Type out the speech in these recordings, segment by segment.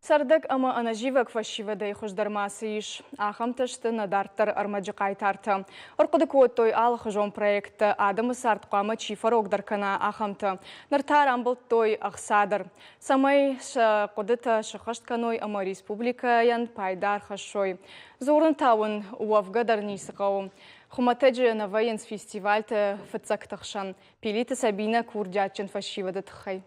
Цӕрдӕг ӕмӕ ӕнӕзивӕг фӕсивӕдӕй хуыздӕр ма цы ис, ахӕмтӕ сты нӕ дарддӕры ӕрмӕджы хъайтартӕ. Ӕрхъуыды кодтой алыхуызон проекттӕ, адӕмы цард хъуамӕ чи фӕрогдӕр кӕна, ахӕмтӕ. Ныр та рамбылдтой ӕхца дӕр, цӕмӕй сӕ хъуыдытӕ сыххӕст кӕной ӕмӕ республикӕйӕн пайда ӕрхӕссой. Дзурын та уын уӕвгӕ дӕр ницы хъӕуы. Хуымӕтӕджы нӕ вӕййынц фестивальты фыццӕгты хсӕн. Пилиты Сабинӕ курдиатджын фӕсивӕды тыххӕй.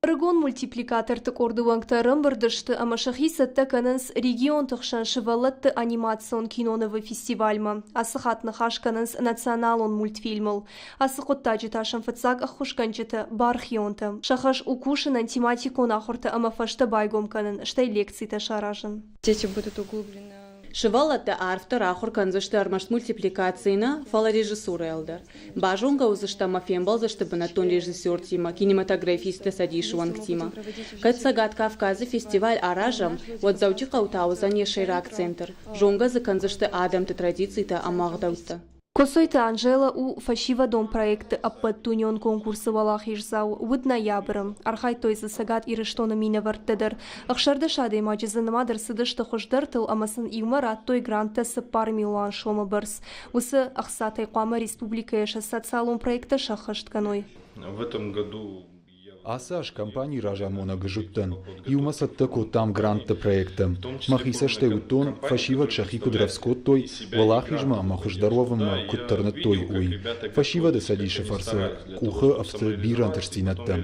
Ӕрыгон мультипликаторты къорды уӕнгтӕ ӕрӕмбырд сты ӕмӕ сӕхи цӕттӕ кӕнынц регионты хсӕн сывӕллӕтты анимацион кинонывы фестивальмӕ. Ацы хатт ныхас кӕнынц националон мультфильмыл. Ацы хъуыддаджы та сӕм фыццаг ӕххуысгӕнджытӕ, бархионтӕ. Сӕ хӕс у кусынӕн тематикон ахуыртӕ ӕмӕ фӕстӕ байгом кӕнын, стӕй лекцитӕ саразын. Дети будут углублены Сывӕллӕттӕ арфдӕр ахуыр кӕндзысты ӕрмӕст мультипликацийы нӕ, фӕлӕ режиссурӕйыл дӕр. Базонгӕ уыдзысты ӕмӕ фембӕлдзысты бынӕттон режиссертимӕ, кинематографистты цӕдисы уӕнгтимӕ. Кӕд Цӕгат Кавказы фестиваль аразӕм, уӕд Дзӕуджыхъӕу та уыдзӕн йӕ сӕйраг центр. Зонгӕ дзы кӕндзысты адӕмты традицитӕ ӕмӕ ӕгъдӕуттӕ. Коцойты Анжела у фӕсивӕдон проекты ӕппӕтдунеон конкурсы уӕлахиздзау. Уыд ноябры. Архайдтой дзы Цӕгат Ирыстоны минӕвӕрттӕ дӕр. 16 адӕймаджы дзы нымад ӕрцыдысты хуыздӕртыл ӕмӕ сын иумӕ радтой гранттӕ 4 милуан сомы бӕрц. Уыцы ӕхцатӕй хъуамӕ республикӕйы сӕ социалон проекттӕ сӕххӕст кӕной. В этом году Ацы аз компанийы разамонӕг ӕз уыдтӕн. Иумӕ цӕттӕ кодтам грантты проекттӕ. Мӕхи цӕстӕй уыдтон, фӕсивӕд сӕхи куыд рӕвдз кодтой, уӕлахизмӕ ӕмӕ хуыздӕр уӕвынмӕ куыд тырныдтой, уый. Фӕсивӕды цӕдисы фӕрцы къухы ӕфты бирӕ ӕнтыстдзинӕдтӕ.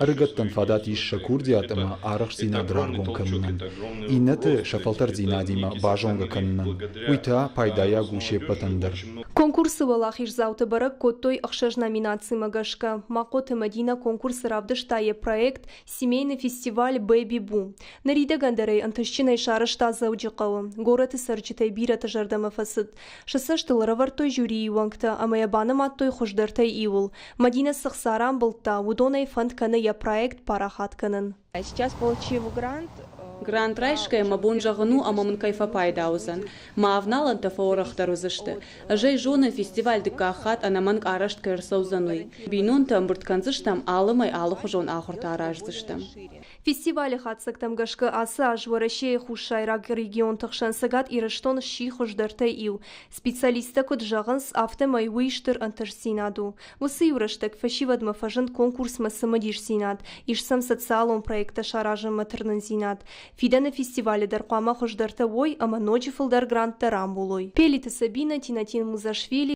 Ӕрыгӕттӕн фадат ис сӕ курдиат ӕмӕ арӕхстдзинад раргом кӕнынӕн. Иннӕты сӕ фӕлтӕрддзинадимӕ базонгӕ кӕнынӕн. Уый та пайдайаг у се ппӕтӕн дӕр. Конкурсы уӕлахиздзауты бӕрӕг кодтой ӕхсӕз номинацимӕ гӕсгӕ. Махъоты Мӕдинӕ конкурсы равдыста йӕ проект «Семейный фестиваль Бэби Бум». Ныридӕгӕн дӕр ӕй ӕнтыстджынӕй сарӕзта Дзӕуджыхъӕуы. Горӕты цӕрджытӕй бирӕты зӕрдӕмӕ фӕцыд. Сӕ цӕст ыл ӕрӕвӕрдтой жюрийы уӕнгтӕ ӕмӕ йӕ банымадтой хуыздӕртӕй иуыл. Мӕдинӕ цы хца рамбылдта, уыдонӕй фӕнд кӕны йӕ проект парахат кӕнын. Сейчас, получив грант, Грант райсгӕйӕ мӕ бон зӕгъын у, ӕмӕ мын кӕй фӕпайда уыдзӕн. Мӕ авналӕнтӕ фӕуӕрӕхдӕр уыдзысты. Ӕз ӕй зонын, фестиваль дыккаг хатт ӕнӕмӕнг арӕзт кӕй ӕрцӕудзӕн, уый. Бинонтӕ ӕмбырд кӕндзыстӕм, алы мӕй алыхуызон ахуыртӕ араздзыстӕм. Фестивалы хатдзӕгтӕм гӕсгӕ ацы аз Уӕрӕсейы хуссайраг регионты хсӕн Цӕгат Ирыстон сси хуыздӕртӕй иу. Специалисттӕ куыд зӕгъынц, афтӕмӕй уый стыр ӕнтыстдзинад у. Уыцы иу рӕстӕг фӕсивӕдмӕ фӕзынд конкурсмӕ цымыдисдзинад, ис сӕм социалон проекттӕ саразынмӕ тырнындзинад. Фидӕны фестивалы дӕр хъуамӕ хуыздӕртӕ уой ӕмӕ ноджы фылдӕр гранттӕ рамбулой. Пелиты Сабинӕ, Тинатин Музашвили.